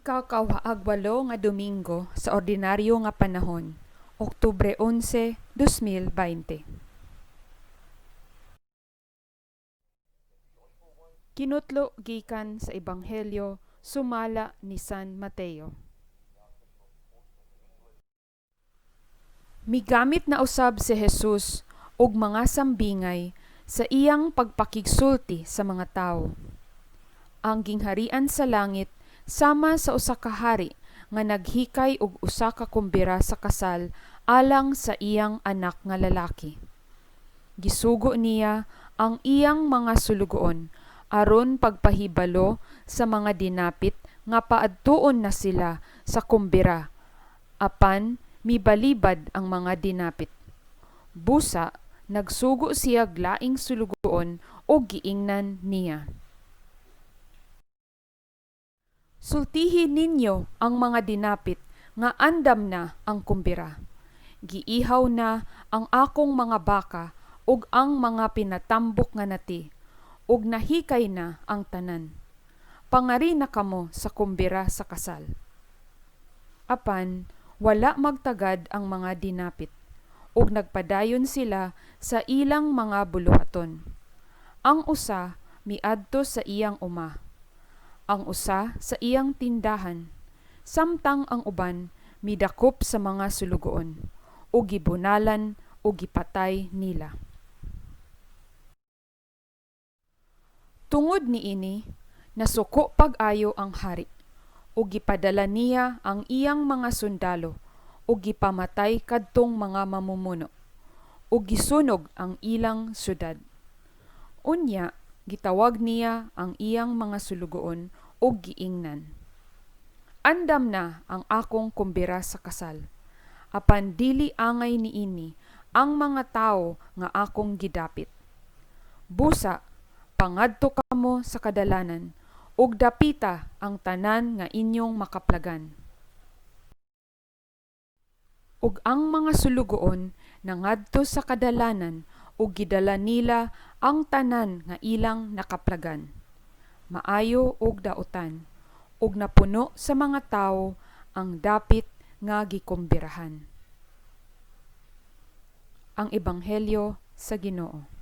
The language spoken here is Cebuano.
Ikakauhaagwalo nga Domingo sa Ordinaryo nga Panahon, Oktubre 11, 2020. Kinutlo gikan sa Ebanghelyo sumala ni San Mateo. Migamit na usab si Jesus og mga sambingay sa iyang pagpakigsulti sa mga tawo. Ang gingharian sa langit sama sa usa ka hari nga naghikay og usa ka kumbira sa kasal alang sa iyang anak nga lalaki. Gisugo niya ang iyang mga sulugoon aron pagpahibalo sa mga dinapit nga paadtuon na sila sa kumbira, apan mibalibad ang mga dinapit. Busa nagsugo siyag laing sulugoon ug giingnan niya, Sultihi ninyo ang mga dinapit nga andam na ang kumbira. Giihaw na ang akong mga baka ug ang mga pinatambok nga nati, ug nahikay na ang tanan. Pangari na kamo sa kumbira sa kasal. Apan wala magtagad ang mga dinapit, ug nagpadayon sila sa ilang mga buluhaton. Ang usa miadto sa iyang uma, ang usa sa iyang tindahan, samtang ang uban midakop sa mga sulugoon, ug gibunalan ug gipatay nila. Tungod niini, nasuko pag-ayo ang hari, ug gipadala niya ang iyang mga sundalo ug gipamatay kadtong mga mamumuno, ug gisunog ang ilang syudad. Unya gitawag niya ang iyang mga sulugoon ug giingnan, Andam na ang akong kumbira sa kasal, apan dili angay niini ang mga tawo nga akong gidapit. Busa pangadto kamo sa kadalanan ug dapita ang tanan nga inyong makaplagan. Ug ang mga sulugoon nangadto sa kadalanan ug gidala nila ang tanan nga ilang nakaplagan, maayo ug dautan, ug napuno sa mga tawo ang dapit nga gikumbirahan. Ang Ebanghelyo sa Ginoo.